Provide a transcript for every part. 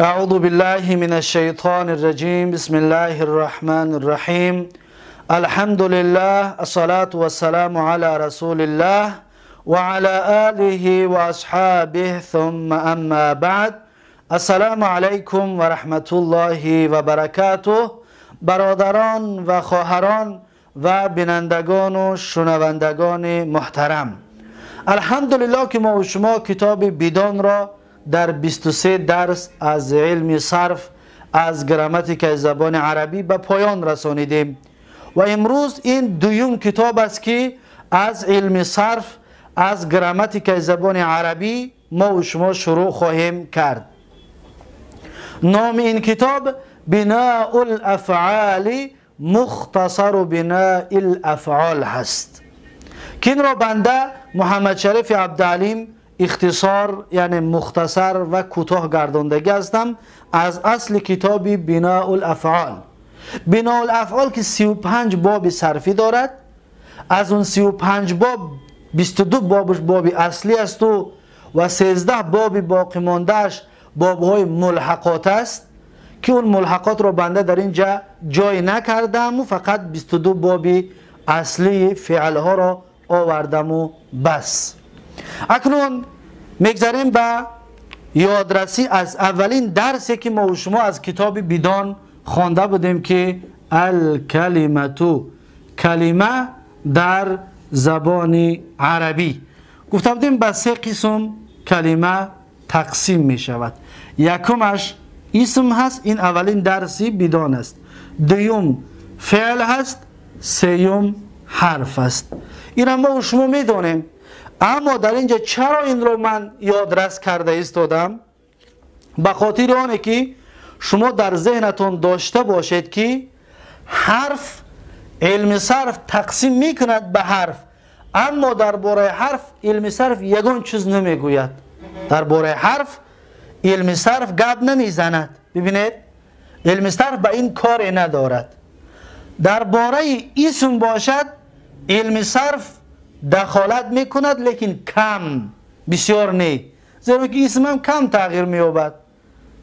أعوذ بالله من الشيطان الرجيم. بسم الله الرحمن الرحيم. الحمد لله، الصلاة والسلام على رسول الله وعلى آله وأصحابه، ثم أما بعد. السلام علیکم و رحمت الله و برکاته. برادران و خواهران و بینندگان و شنوندگان محترم، الحمدلله که ما و شما کتاب بیدان را در 23 درس از علم صرف از گراماتیک زبان عربی به پایان رسانیدیم و امروز این دوم کتاب است که از علم صرف از گراماتیک زبان عربی ما و شما شروع خواهیم کرد. نام این کتاب بناء الافعال مختصر بناء الافعال هست که این را بنده محمد شریف عبدالعلیم اختصار یعنی مختصر و کوتاه گرداندگی هستم از اصل کتاب بناء الافعال. بناء الافعال که 35 باب صرفی دارد، از اون 35 باب 22 بابش باب اصلی است و 13 باب باقی ماندهش بابهای ملحقات است که اون ملحقات رو بنده در اینجا جای نکردم و فقط 22 باب اصلی فعلها را آوردم و بس. اکنون میگذریم به یادرسی از اولین درسی که ما و شما از کتاب بیدان خوانده بودیم که الکلمتو، کلمه در زبان عربی. گفته بودیم به سه قسم کلمه تقسیم می شود. یکمش اسم هست، این اولین درسی بیدان است. دوم فعل هست، سیوم حرف است. این ما و شما می دانیم، اما در اینجا چرا این رو من یادرس کرده ایستادم؟ به خاطر آنه که شما در ذهنتون داشته باشید که حرف علم صرف تقسیم میکند به حرف، اما درباره حرف علم صرف یگان چیز نمیگوید. درباره حرف علم صرف گپ نمیزند. ببینید علم صرف به این کار ندارد. درباره اسم باشد علم صرف دخالت میکند، لیکن کم، بسیار نه، زیرا که اسم هم کم تغییر مییابد،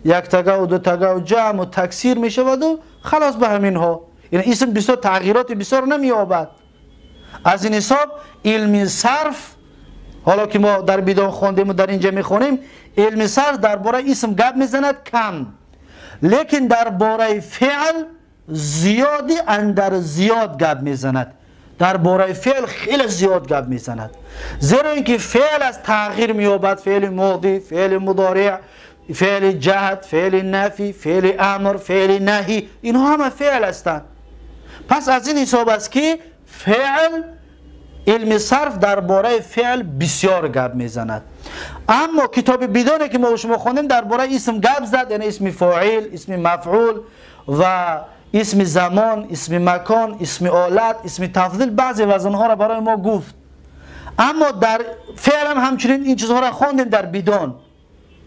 یک تگه و دو تگه و جمع و تکثیر میشود و خلاص به همین ها. یعنی اسم بسیار تغییرات بسیار نمییابد. از این حساب علم صرف، حالا که ما در بیدان خواندیم و در اینجا میخوانیم، علم صرف درباره اسم گپ میزند کم، لیکن درباره فعل زیادی اندر زیاد گپ میزند. درباره فعل خیلی زیاد گپ میزند، زیرا اینکه فعل از تغییر مییابد، فعل ماضی، فعل مضارع، فعل جهت، فعل نفی، فعل امر، فعل نهی، اینها همه فعل هستند. پس از این حساب است که فعل علم صرف درباره فعل بسیار گپ میزند. اما کتاب بیدانه که ما شما خواندیم درباره اسم گپ زد، یعنی اسم فاعل، اسم مفعول و اسم زمان، اسم مکان، اسم آلت، اسم تفضیل، بعضی وزنها را برای ما گفت. اما در فعل هم همچنین این چیزها را خواندیم در بیدان،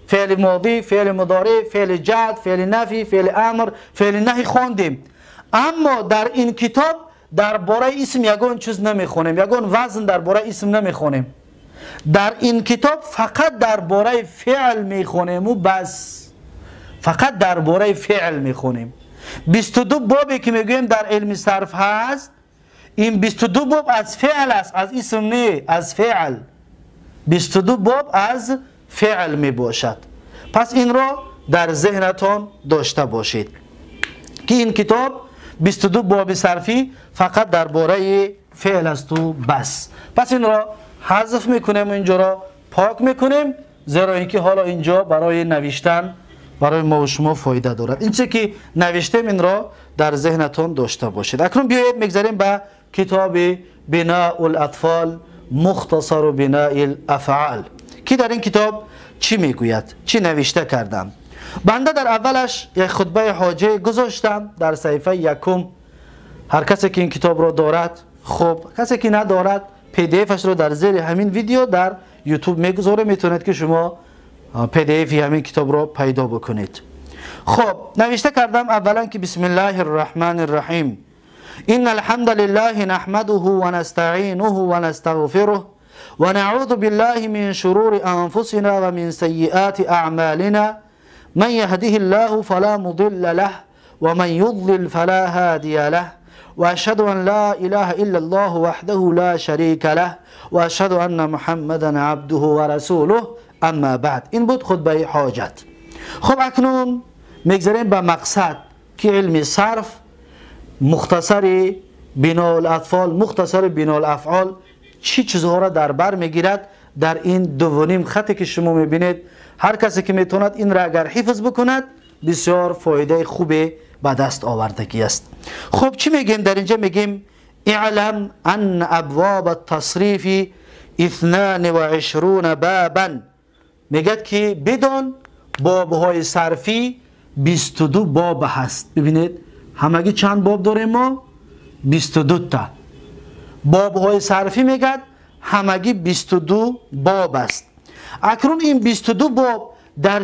فعل ماضی، فعل مضارع، فعل جهت، فعل نفی، فعل امر، فعل نهی خواندیم. اما در این کتاب درباره اسم یگان چیز نمیخونیم، یگان وزن درباره اسم نمیخونیم. در این کتاب فقط درباره فعل میخونیم و بس، فقط درباره فعل میخونیم. 22 بابی که میگوییم در علم صرف هست، این 22 باب از فعل است، از اسم نه، از فعل. 22 باب از فعل می باشد. پس این را در ذهنتان داشته باشید که این کتاب 22 باب صرفی فقط درباره فعل است و بس. پس این را حذف میکنیم و اینجا را پاک میکنیم، زیرا اینکه حالا اینجا برای نوشتن برای ما و شما فایده دارد. این چه که نوشتیم این را در ذهنتان داشته باشید. اکنون بیایید میگذریم به کتاب بناء الاطفال مختصر بناء الافعال که در این کتاب چی میگوید، چی نوشته کردم. بنده در اولش یک خطبه حاجه گذاشتم در صحیفه یکم. هر کسی که این کتاب را دارد خب، کسی که ندارد PDF ش رو در زیر همین ویدیو در یوتیوب میگذاره، میتونید که شما PDF همین کتاب رو پیدا بکنید. خب نوشته کردم اولا که بسم الله الرحمن الرحیم، ان الحمد لله نحمده ونستعینه ونستغفره ونعوذ بالله من شرور انفسنا ومن سیئات اعمالنا من يهده الله فلا مضل له ومن يضلل فلا هادي له وأشهد أن لا إله إلا الله وحده لا شريك له وأشهد أن محمدا عبده ورسوله اما بعد. این بود خطبه حاجت. خب اکنون میگذریم به مقصد که علم صرف مختصر بناء الاطفال، مختصر بناء الافعال چی چیزها را در بر میگیرد. در این 2.5 خطی که شما میبینید، هر کسی که میتواند این را اگر حفظ بکند بسیار فایده خوبی به دست آوردگی است. خب چی میگیم در اینجا؟ میگیم اعلم ان ابواب التصریف 22 بابا. میگد که بدان بابهای صرفی 22 باب هست. ببینید همگی چند باب داریم ما؟ 22 تا بابهای صرفی. میگد همگی 22 باب است. اکنون این 22 باب در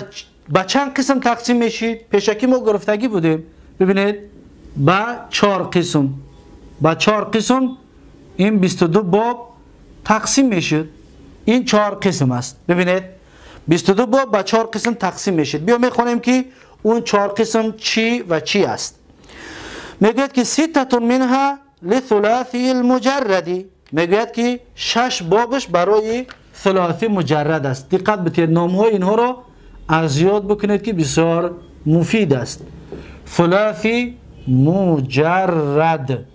به چند قسم تقسیم میشید؟ پیشکی ما گرفتگی بودیم. ببینید به 4 قسم، به 4 قسم این 22 باب تقسیم میشد. این 4 قسم است. ببینید 22 باب به 4 قسم تقسیم میشد. بیا میخوانیم که اون 4 قسم چی و چی است. میگوید که 6 منها لثلاثی المجردی. میگوید که 6 بابش برای ثلاثی مجرد است. دقت بتید نام های اینها را از یاد بکنید که بسیار مفید است. ثلاثی مجرد،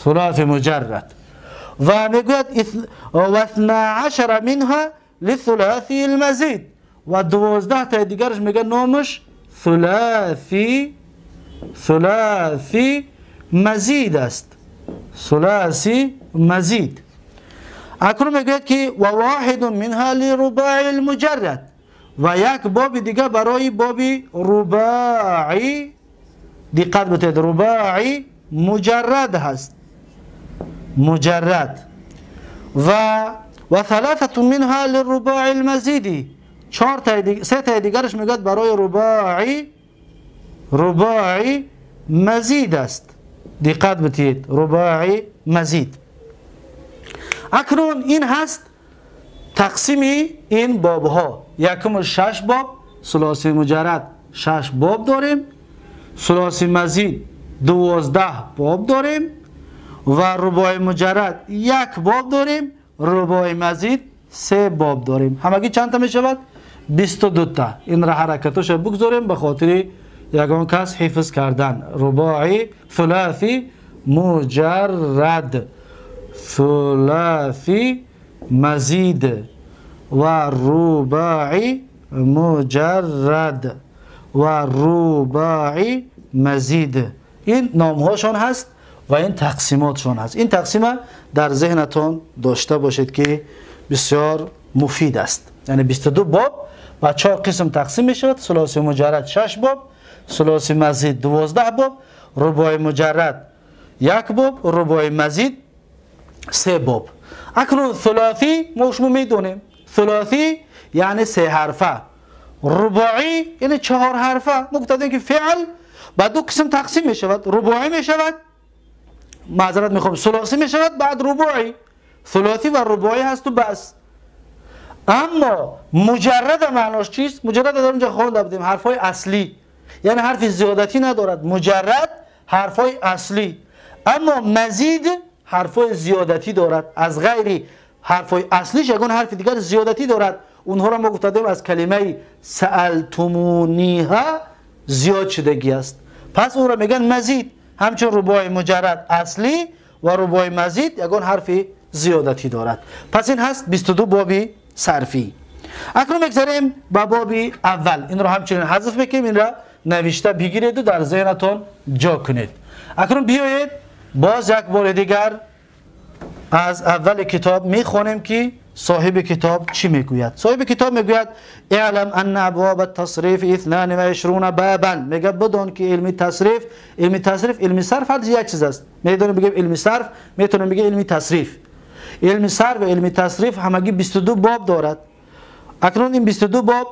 ثلاثی مجرد. و میگوید و 12 منها لثلاثی المزید. و 12 تا دیگرش میگه نامش ثلاثی مزید است، ثلاثی مزید. اکنون میگوید که و واحد منها لرباع المجرد. و یک باب دیگه برای باب رباعی، دقت بتید، رباعی مجرد هست، مجرد. و 3 منها للرباع المزیدی. 3 تا دیگرش میگه برای رباعی مزید است. دقت بتید، رباعی مزید. اکنون این هست تقسیم این باب ها. یکم 6 باب ثلاثی مجرد 6 باب داریم، ثلاثی مزید 12 باب داریم و رباعی مجرد 1 باب داریم، رباعی مزید 3 باب داریم. همگی چند تا می شود؟ 22 تا. این را حرکتش بگذاریم به خاطر یگان کس حفظ کردن. رباعی، ثلاثی مجرد، ثلاثی مزید و رباعی مجرد و رباعی مزید. این نامهاشان هست و این تقسیماتشان هست. این تقسیم در ذهنتان داشته باشید که بسیار مفید است. یعنی 22 باب و 4 قسم تقسیم می شود. ثلاثی مجرد 6 باب، ثلاثی مزید 12 باب، رباعی مجرد 1 باب، رباعی مزید 3 باب. اکنون ثلاثی ما شما میدونیم، ثلاثی یعنی 3 حرفه، رباعی یعنی 4 حرفه. ما گفتیم که فعل به 2 قسم تقسیم می شود، رباعی می شود، معذرت میخوام، ثلاثی می شود، بعد رباعی. ثلاثی و رباعی هست و بس. اما مجرد معناش چیست؟ مجرد در اونجا خوانده بودیم حرفای اصلی، یعنی حرف زیادتی ندارد. مجرد حرفای اصلی. اما مزید حرفای زیادتی دارد، از غیر حرفای اصلیش یگان حرف دیگر زیادتی دارد. اونها را ما گفتیم از کلمه سألتمونیها زیاد شدگی است، پس اون را میگن مزید. همچون رباعی مجرد اصلی و رباعی مزید یگان حرف زیادتی دارد. پس این هست 22 بابی صرفی. اکنون میگذریم به باب اول. این را همچنین حذف میکنیم، این را نوشته بگیرید و در ذهنتان جا کنید. اکنون بیایید باز یک بار دیگر از اول کتاب میخوانیم که صاحب کتاب چی میگوید. صاحب کتاب میگوید اعلم ان ابواب التصریف 22 بابا. میگه بدون که علم تصریف، علم تصریف، علم صرف هر یک چیز است. میتونیم بگیم علم صرف، میتونیم بگیم علم تصریف. علم صرف و علم تصریف همگی 22 باب دارد. اکنون این 22 باب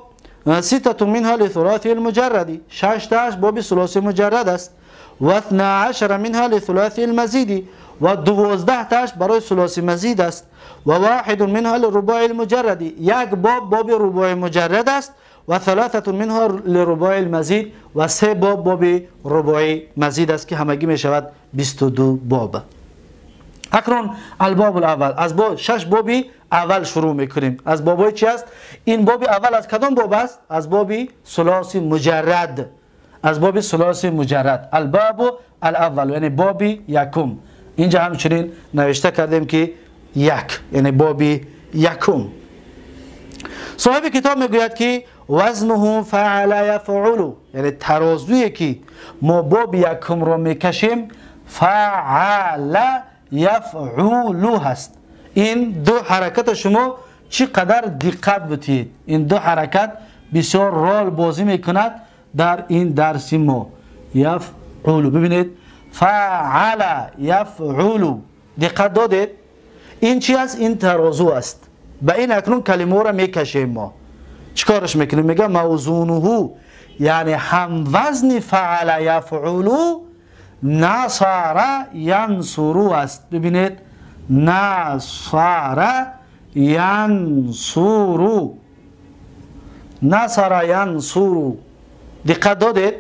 6 منها لثلاثی المجرد، 6 تاش باب ثلاثی مجرد است، و 12 منها لثلاثی المزید، و 12 تاش برای ثلاثی مزید است، و 1 منها للرباع المجرد، یک باب باب رباع مجرد است، و ثلاثة منها لرباع المزید و 3 باب باب رباعی مزید است که همگی می شود 22 باب. اکنون الباب الاول، از با 6 بابی اول شروع میکنیم. از بابای چی است؟ این باب اول از کدام باب است؟ از باب ثلاثی مجرد. از باب ثلاثی مجرد، الباب الاول، یعنی باب یکم. اینجا همچنین نوشته کردیم که یک، یعنی باب یکم. صاحب کتاب میگوید که وزنه فعل یفعل، یعنی ترازویی که ما باب یکم رو میکشیم فعل یفعل هست. این دو حرکت شما چقدر دقت بتید، این دو حرکت بسیار رول بازی میکند در این درس ما. یفعل، ببینید فعل یفعل، دقت دادید؟ این چی است؟ این ترازو است. به این اکنون کلمه را میکشیم. ما چیکارش میکنیم؟ میگه موزونه، یعنی هم وزن فعل یفعل نصر ینصر است. ببینید نصر ینصر، نصر ینصر، دقت دادید؟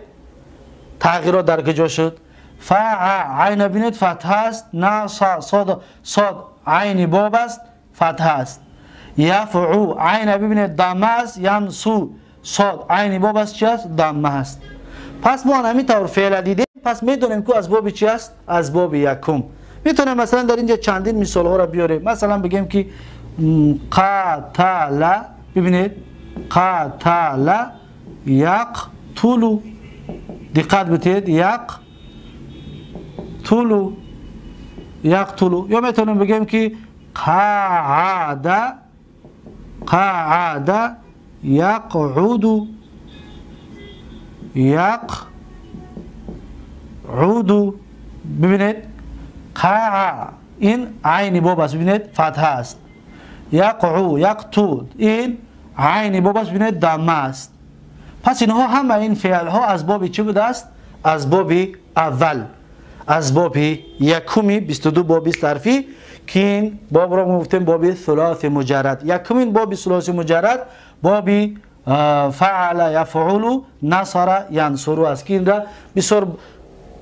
تغییرات در کجا شد؟ فع عین، ببینید فتح است، نصر صاد، صاد عین باب است، فتح است. یفعو عین، ببینید ضمه است، ینصو صاد عین باب است، چی است؟ ضمه است. پس ما همین طور فعل دیدیم، پس میدونیم که از باب چی است؟ از باب یکم. میتونیم مثلا در اینجا چندین مثال ها را بیاریم. مثلا بگیم که قتل، ببینید قتل یقتل، دقت بدید، یقتل یقتل. یا میتونیم بگیم که قعد، قعد یقعد، یقعد، ببینید قع این عین باب است، ببینید فتحه است. یقعو یقتو این عین باب است، ببینید ضمه است. پس اینها همه این فعل ها از باب چی بوده است؟ از باب اول، از باب یکمی 22 باب صرفی که این باب را گفتیم باب ثلاث مجرد. یکمین باب ثلاث مجرد باب فعل یفعل نصر ینصر است که این را بسیار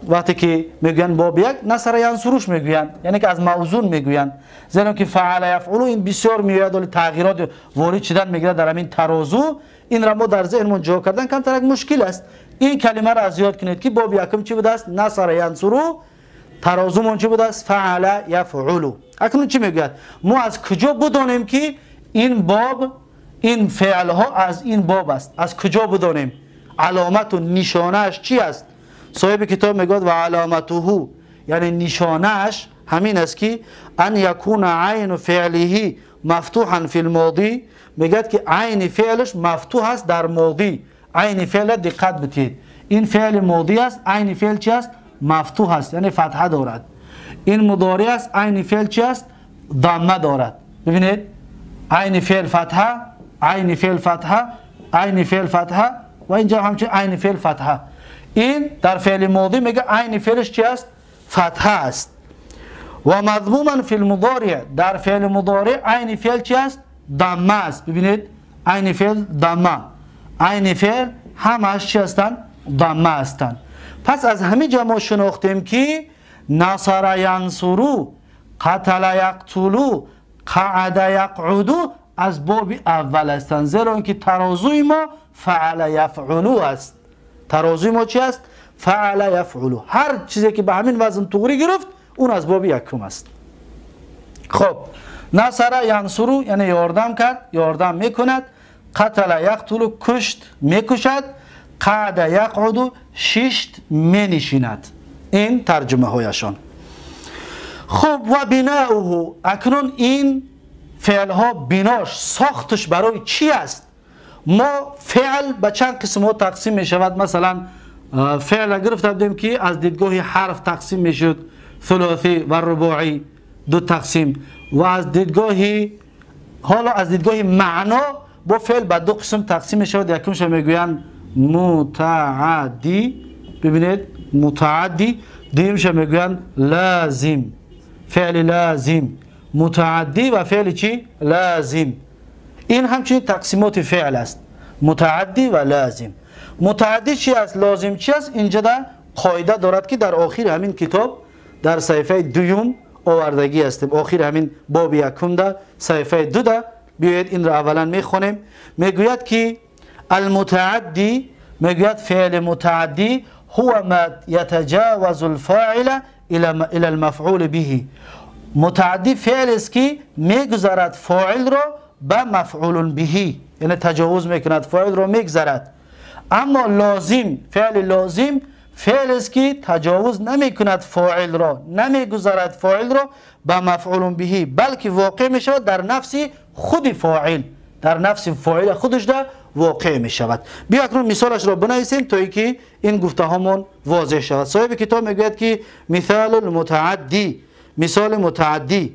وقتی که میگوین باب یک نصر ینصرش میگوین، یعنی که از موزون میگوین، زیرا که فعل یفعل این بسیار میآید ولی تغییرات وارد شدن میگیره در همین ترازو. این را ما در ذهنمون جا کردن کمتر یک مشکل است. این کلمه را از یاد کنید که باب یکم چی بوده است؟ نصر ینصر. ترازومون چی بوده است؟ فعل یفعل. اکنون چی میگوید؟ ما از کجا بدانیم که این باب، این فعل ها از این باب است؟ از کجا بدانیم؟ علامت و نشانهش چی است؟ صاحب کتاب میگوید و علامته، یعنی نشانهش همین است که ان یکون عین فعله مفتوحا فی الماضی. میگوید که عین فعلش مفتوح است در ماضی. عین فعل دقت بدید، این فعل ماضی است، عین فعل چی است؟ مفتوح است، یعنی فتحه دارد. این مضارع است، عین فعل چی است؟ ضمه دارد. ببینید عین فعل فتحه، عین فعل فتحه، عین فعل فتحه و اینجا همچنین عین فعل فتحه. این در فعل ماضی میگه عین فعلش چی است؟ فتحه است. و مضموما فی المضارع، در فعل مضارع عین فعل چی است؟ ضمه است. ببینید عین فعل ضمه، عین فعل همش چی هستند؟ ضمه هستند. پس از همین جا ما شناختیم که نصر ینصرو، قتل یقتلو، قعد یقعدو از باب اول هستند، زیرا اینکه ترازوی ما فعل یفعلو است. ترازوی ما چی است؟ فعل یفعلو. هر چیزی که به همین وزن تغری گرفت اون از باب یکم است. خب نصر ینصرو یعنی یاردم کرد، یاردم میکند. قتل یقتلو کشت، میکشد. قعد یقعدو ششت، منشیند. این ترجمه هایشان. خب و بناؤه، اکنون این فعل ها بناش، ساختش برای چی است؟ ما فعل به چند قسم ها تقسیم می شود. مثلا فعل گرفته بودیم که از دیدگاه حرف تقسیم می شد، ثلاثی و رباعی دو تقسیم، و از دیدگاه حالا از دیدگاه معنا با فعل به دو قسم تقسیم می شود. یکمش میگویند متعدی، ببینید متعدی، دیمش میگویند لازم، فعل لازم، متعدی و فعل چی؟ لازم. این همچنین تقسیمات فعل است. Мутаадди ва лозим. Мутаадди чи аст, лозим чи аст? Инҷа да қоида дорад, ки дар охири ҳамин китоб дар саҳифаи дуюм овардагӣ ҳастем. Охири ҳамин боби якумда саҳифаи дуда. Биёед, инро аввалан мехонем. Мегӯяд, ки алмутаадди, мегӯяд, феъли мутааддӣ ҳува ма ятаҷавазу лфоила ила лмафъули биҳи. Мутааддӣ феълест, ки мегузарад фоилро ба мафъулун биҳӣ, яъне таҷовуз мекунад, фоилро мегузарад. Аммо лозим, феъли лозим феълест, ки таҷовуз намекунад фоилро, намегузарад фоилро ба мафъулун биҳӣ, балки воқеъ мешавад дар нафси худи фоил, дар нафси фоил худашда воқеъ мешавад. Биё, акнун мисолашро бинависем, то ин ки ин гуфтаҳомон возеҳ шавад. Соҳиби китоб мегӯяд, ки мисолу лмутааддӣ, мисоли мутааддӣ.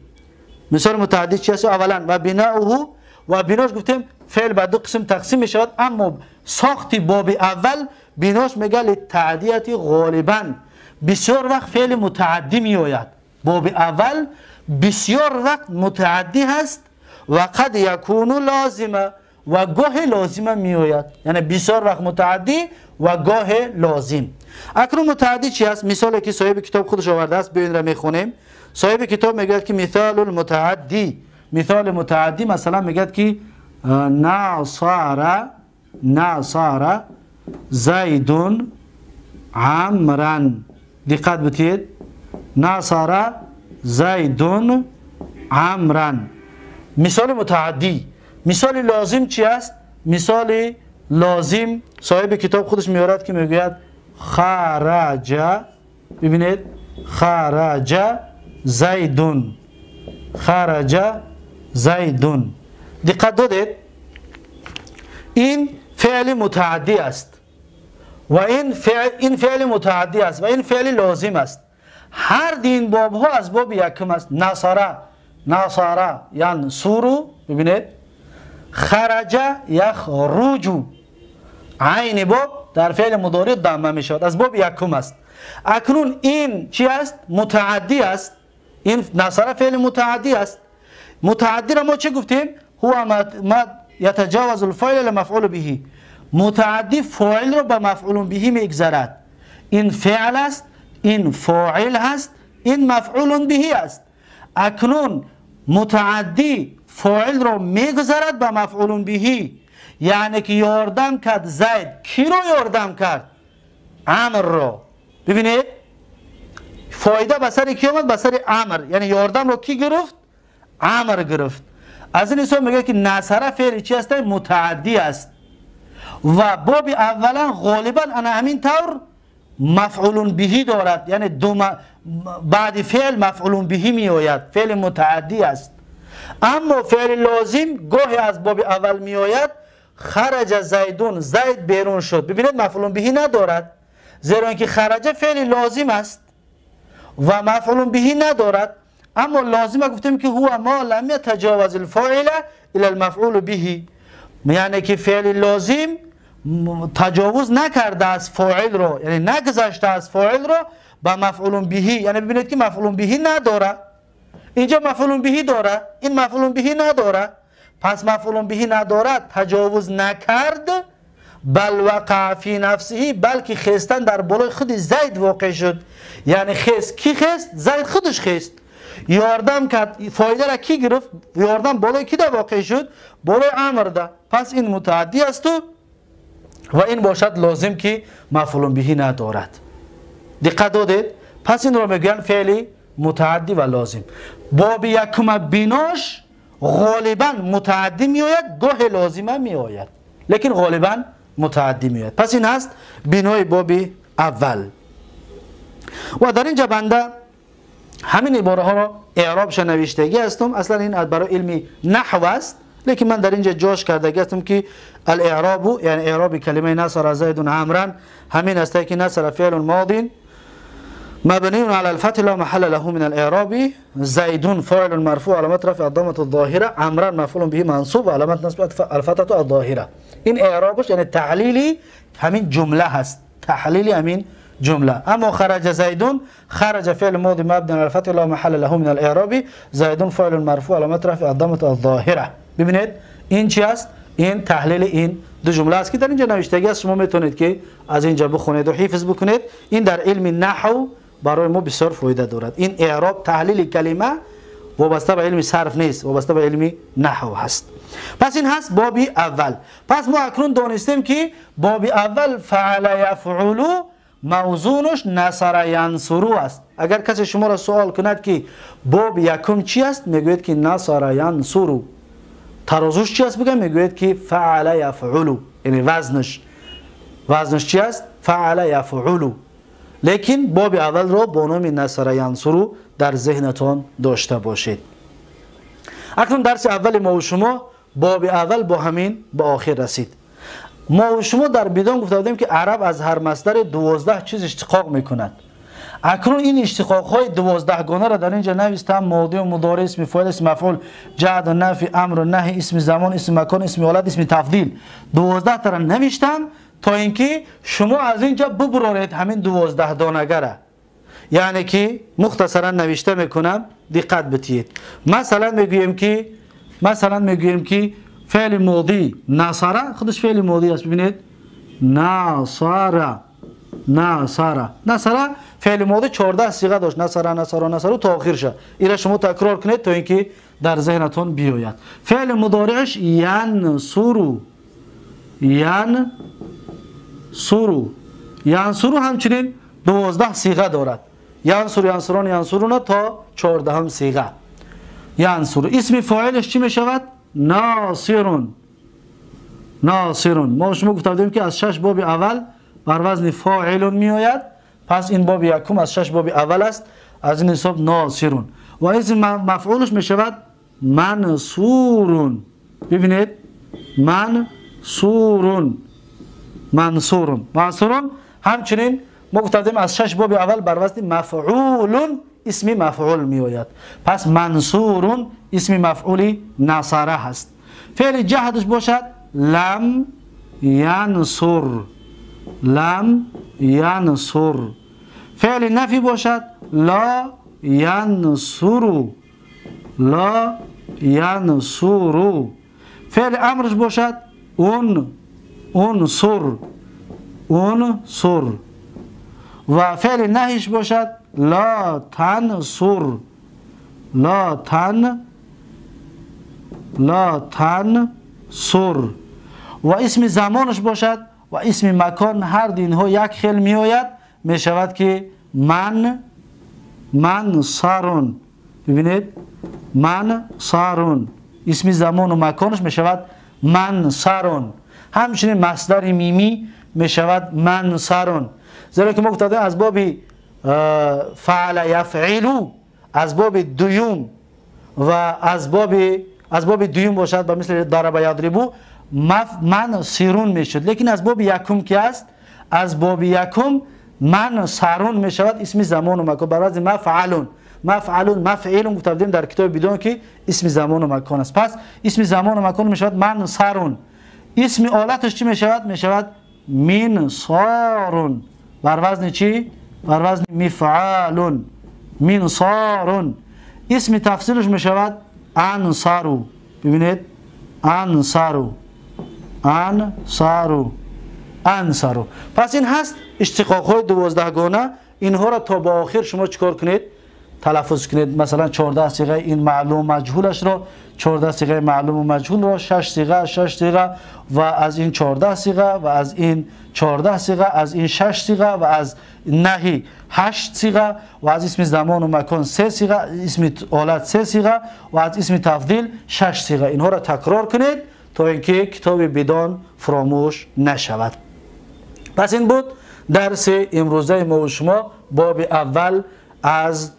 Мисоли мутааддӣ чи аст? Аввалан ва биноуҳу, ва бинош гуфтем, феъл ба ду қисм тақсим мешавад, аммо сохти боби аввал бинош мега литаъдияти ғолибан, бисёр вақт феъли мутааддӣ меояд. Боби аввал бисёр вақт мутааддӣ ҳаст, ва қад якуну лозима, ва гоҳе лозима меояд. Яъне бисёр вақт мутааддӣ ва гоҳе лозим. Акнун мутааддӣ чи аст? Мисоле, ки соҳиби китоб худаш овардааст, биё, инро мехонем. Соҳиби китоб мегӯяд, ки мисолу лмутааддӣ, мисоли мутааддӣ, масалан, мегӯяд, ки насара, насара зайдун амран. Диққат битиед: насара зайдун амран, мисоли мутааддӣ. Мисоли лозим чи аст? Мисоли лозим соҳиби китоб худаш меорад, ки мегӯяд хараҷа, бибинед, хараҷа зайдун, хараҷа зайдун. Диққат додед? Ин феъли мутааддӣ аст ва ин феъли мутааддӣ аст ва ин феъли лозим аст. Ҳар ди ин бобҳо аз боби якум аст. Насара, насара янсуру, бибинед, хараҷа яхруҷу, айни боб дар феъли мудори дамма мешавад, аз боби якум аст. Акнун ин чи аст? Мутааддӣ аст. Ин насара феъли мутааддӣ аст. Мутааддиро мо чӣ гуфтем? Ҳува ма ятаҷавазу лфоил ила мафъулу биҳи. Мутааддӣ фоилро ба мафъулун биҳӣ мегзарад. Ин феъл аст, ин фоил ҳаст, ин мафъулун биҳӣ аст. Акнун мутааддӣ фоилро мегузарад ба мафъулун биҳӣ, яъне ки ёрдам кард Зайд. Киро ёрдам кард? Амрро. Бибинед, фоида ба сари ки омад? Ба сари Амр. Яъне ёрдамро кӣ гирифт? Амр гирифт. Аз ин ҳисоб мегӯяд, ки насара феъли чи аст? Мутааддӣ аст ва боби аввалан ғолибан ана ҳамин тавр мафъулун биҳӣ дорад, яъне баъди феъл мафъулун биҳӣ меояд, феъли мутааддӣ аст. Аммо феъли лозим гоҳе аз боби аввал меояд: хараҷа зайдун, Зайд берун шуд. Бибинед, мафъулун биҳӣ надорад, зеро ин ки хараҷа феъли лозим аст ва мафъулун биҳӣ надорад. Аммо лозима гуфтем, ки ҳува ма лам ятаҷаваз лфоила ила лмафъулу биҳи, яъне ки феъли лозим таҷовуз накардааст фоилро, яъне нагузаштааст фоилро ба мафъулун биҳӣ. Яъне бибинед, ки мафъулун биҳӣ надора. Инҷо мафъулун биҳӣ дора, ин мафъулун биҳӣ надора. Пас мафъулун биҳӣ надорад, таҷовуз накард, бал вақаа фи нафсиҳи, балки хестан дар болои худи Зайд воқеъ шуд. Яъне хест. Кӣ хест? Зайд худаш хест, ёрдам кард. Фоидара кӣ гирифт? Ёрдам болои кида воқеъ шуд? Болои Амрда. Пас ин мутааддӣ асту ва ин бошад лозим, ки мафъулун биҳӣ надорад. Диққат додед? Пас инро мегӯянд феъли мутааддӣ ва лозим. Боби якума бинош ғолибан мутааддӣ меояд, гоҳе лозима меояд, лекин ғолибан мутааддӣ меояд. Пас ин ҳаст бинои боби аввал. Ва дар инҷа банда ҳамин ибораҳоро эъробша навиштагӣ ҳастам. Аслан ин барои илми наҳв аст, лекин ман дар инҷа ҷош кардагӣ ҳастам, ки алэъробу, яъне эъроби калимаи насара зайдун амран ҳамин аст, ки насара феълун модин مبني على الفتح لا محل له من الإعراب، زيد فاعل مرفوع علامة رفع الضمة الظاهرة، عمران مفعول به منصوب علامة نصب الفتحة الظاهرة. این اعرابش یعنی تحلیلی همین جمله هست، تحلیلی همین جمله. اما خرج زيد، خرج فعل ماضي مبني على الفتح لا محل له من الإعراب، زيد فاعل مرفوع علامة رفع الضمة الظاهرة. ببینید، این چی است؟ این تحلیل این Ду ҷумла аст ки дар инҷа навиштагӣ аст, шумо метавонед ки аз инҷа бихонед ва ҳифз бикунед. Ин дар илми наҳв барои мо бисёр фоида дорад. Ин эъроб, таҳлили калима вобаста ба илми сарф нест, вобаста ба илми наҳв ҳаст. Пас ин ҳаст боби аввал. Пас мо акнун донистем ки боби аввал фаъала яфъулу мавзунаш насара янсуру аст. Агар касе шуморо суол кунад ки боби якум чи аст, мегӯяд ки насара янсуру. Тарозуш чи аст бигӯям, мегӯяд ки фаъала яфъулу, яъне вазнаш чи аст? Фаъала яфъулу. Лекин боби аввалро бо номи насара янсуру дар зеҳнатон дошта бошед. Акнун дарси аввали мо шумо боби аввал бо ҳамин ба охир расид. Мо шумо дар бидон гуфта будем ки араб аз ҳар масдари 12 чиз иштиқоқ мекунад. Акнун ин иштиқоқҳои 12гонаро дар инҷа навистам: моди ва мудори, исми фоил, исми мафъул, ҷаъд ва нафи, амр ва наҳй, исми замон, исми макон, исми ҳолат, исми тафдил. 12 тара навиштам то инки шумо аз инҷа бубуроред ҳамин 12 донагара. Яъне ки мухтасаран навишта мекунам, диққат битиед. Масалан мегӯем ки феъли модӣ насара, худаш феъли модӣ аст, бибинед. Насара, насара, насара феъли модӣ 14 сиға дошт. Насара, насара, насару то охир ша. Ира шумо такрор кунед то инки дар зеҳнатон биёяд. Феъли мудориъш янсуру, янсуру, янсуру ҳамчунин 12 сиға дорад. Янсур, янсурон, янсуруна то 14 сиға. Янсуру. Исми фоилаш чӣ мешавад? Носирун, носирун. Мо шумо гуфта будем ки аз 6 боби аввал бар вазни фоилун меояд. Пас ин боби якум аз 6 боби аввал аст, аз ин ҳисоб носирун. Ва исми мафъулаш мешавад мансурун. Бибинед, мансурун, мансурун, мансурун. Ҳамчунин мо гуфта будем аз 6 боби аввал бар вазни мафъулун исми мафъул меояд. Пас мансурун исми мафъули насара ҳаст. Феъли ҷаҳдаш бошад лам янсур, лам янсур. Феъли нафи бошад ла янсуру, ла янсуру. Феъли амрш бошад ун, унсур, унсур. Ва феъли наҳиш бошад ла тансур, ла тан, ла тансур. Ва исми замонаш бошад ва исми макон, ҳар ду инҳо як хел меояд, мешавад ки ман, мансарун. Бибинед, мансарун. Исми замону маконаш мешавад мансарун. Ҳамчунин масдари мимӣ мешавад мансарун. Зеро ки мо гуфта будем аз боби фаъала яфъилу, аз боби дуюм ва аз боби дуюм бошад ба мисли дараба ядрибу мансирун мешуд. Лекин аз боби якум ки аст, аз боби якум мансарун мешавад исми замону макон бар вазни мафъалун. Мафъалун, мафъилун гуфта будем дар китоби бидон ки исми замону макон аст. Пас исми замону макон мешавад мансарун. Исми олаташ чӣ мешавад? Мешавад минсорун. Бар вазни чӣ? Бар вазни мифъалун, минсорун. Исми тафсилаш мешавад ансару. Бибинед, ансару, ансару, ансару. Пас ин ҳаст иштиқоқҳои 12гона. Инҳоро то ба охир шумо чикор кунед? Талаффуз кунед. Масалан 14 сиғаи ин маълум маҷҳулашро, 14 сиғаи маълуму маҷҳулро, 6 сиға, 6 сиға ва аз ин 14 сиға ва аз ин 14 сиға, аз ин 6 сиға ва аз наҳи 8 сиға ва аз исми замону макон 3 сиға, исми олат 3 сиға ва аз исми тафдил 6 сиға. Инҳоро такрор кунед то инки китоби бидон фаромӯш нашавад. Пас ин буд дарси имрӯзаи мо ва шумо, боби аввал аз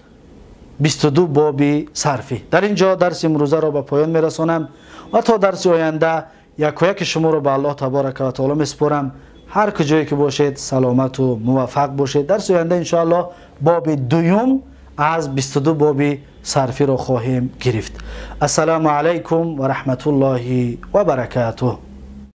22 боби сарфӣ. Дар ин ҷо дарси имрӯзаро ба поён мерасонам ва то дарси оянда якояки шуморо ба Аллоҳ таборака ва таоло месупорам. Ҳар куҷое ки бошед саломату муваффақ бошед. Дарси оянда иншоаллоҳ боби дуюм аз 22 боби сарфиро хоҳем гирифт. Ассалому алайкум ва раҳматуллоҳи ва баракатуҳ.